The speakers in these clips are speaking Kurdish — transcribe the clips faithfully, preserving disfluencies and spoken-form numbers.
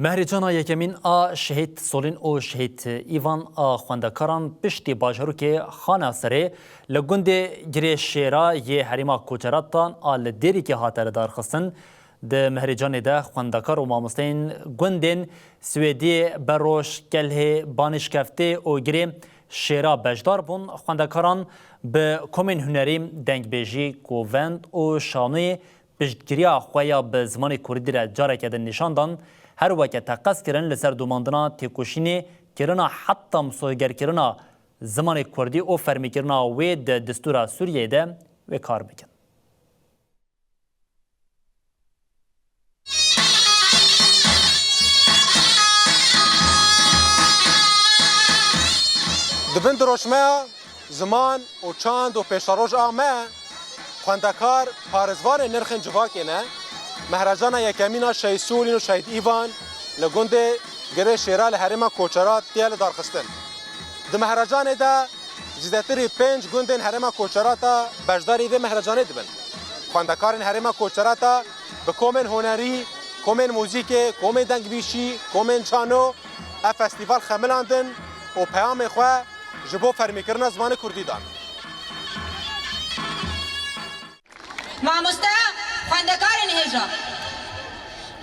Mehrêcana yekemîn a Şehîd Solîn û Şehîd Îvan a xwendekaran piştî bajarokê Xanaserê li gundê Girê Şêra yê herêma Koçeratan a li Dêrikê hate lidarxistin. Di mehrêcanê de xwendekar û mamosteyên gundên Swêdiyê, Beroş, Kelhê, Banîşkeftê û Girê Şêra beşdar bûn. Xwendekaran bi komên hunerî, dengbêjî, govend û şanoyê piştgiriya xwe ya bi zimanê kurdî re careke din nîşan dan. Her weke teqez kirin li ser domandina têkoşînê, kirina heta misogerkirina zimanê kurdî û fermîkirina wê di destûra Sûriyeyê de wê kar bikin. Di bin diroşmeya ziman û çand û pêşeroj a me, xwendekar parêzvanê nirxên civakê ne. Mehrejana yekemîn a Şehîd Sûlîn û Şehîd Îvan li gundê Girê Şêra li herêma Koçerat tê lidarxistin. Di mehrecanê de zêdetirî pênc gundên herêma Koçerata beşdarî vê mehrecanê dibin. Xwendekarên herêma Koçerata bi komên hunerî, komên muzîkê, komên dengbîşî, komên çano ev festîval xemilandin û peyamê xwe ji bo fermîkirina zimanê kurdî dan. Mamoste, xwendekarên hêja,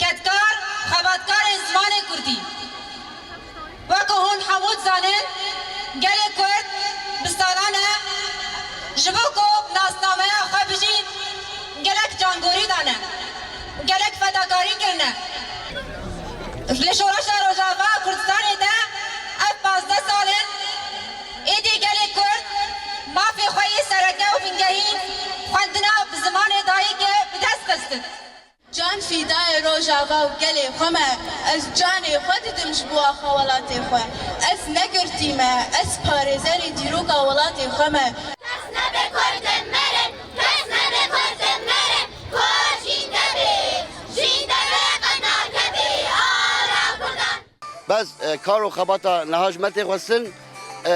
kedkar, xebatkarên zimanê kurdî. Weke hûn hemû dizanin, gelê kurd bi salan e ji bo ku nasnameya xwe bijîn, gelek cangorî dane, gelek fedakarî kirine. Li Şoreşa Rojava a Kurdistanê de ev pazdeh sal in, êdî gelê kurd mafê xwe yê sereke û bingehîn, xwendina bi zimanê dayikê, bi dest xistin. Can fîdayê Rojava û gelê xwe me, ez canê xwe didim ji bo axa welatê xwe. Ez ne girtî me, ez parêzerê dîroka welatê xwe me. Kes nebe kurdên me re, kes nebe kurdên me re, kurd jînde be, jînde be, qet nakebe, ala kurdan. Bes, e, kar û xebata niha ji me tê xwestin, e,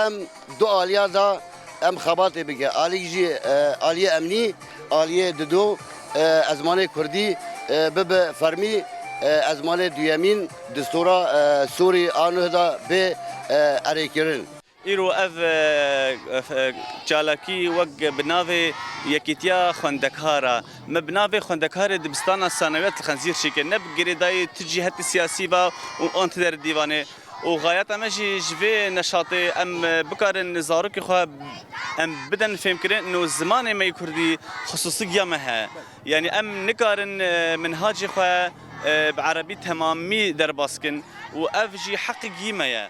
em du aliya de em xebatê bike. Alîk jî, e, aliyê emnî, aliyê dido, e, ezmanê kurdî, e, bibe fermî, e, ezmanê duyemîn distûra, e, Sûrî a nuh de bê, e, erêkirin. Îro ev, e, e, çalakî wek bi navê Yekîtiya Xwendekar a. Me bi navê xwendekarê dibistana sanewiyat li Xenzîr çêkir. Ne bi girêdayî tu cîhetî siyasî ba û an tu der dîvanê. Û xayeta me jî ji vê neşatê em, e, bikarin zarokê xwe em bidin fêmkirin û zimanê me yê kurdî xisûsî giya me he. Yanî em nikarin, e, minhacê xwe, e, bi erebî temamî derbas kin û ev jî heqê gî me ye.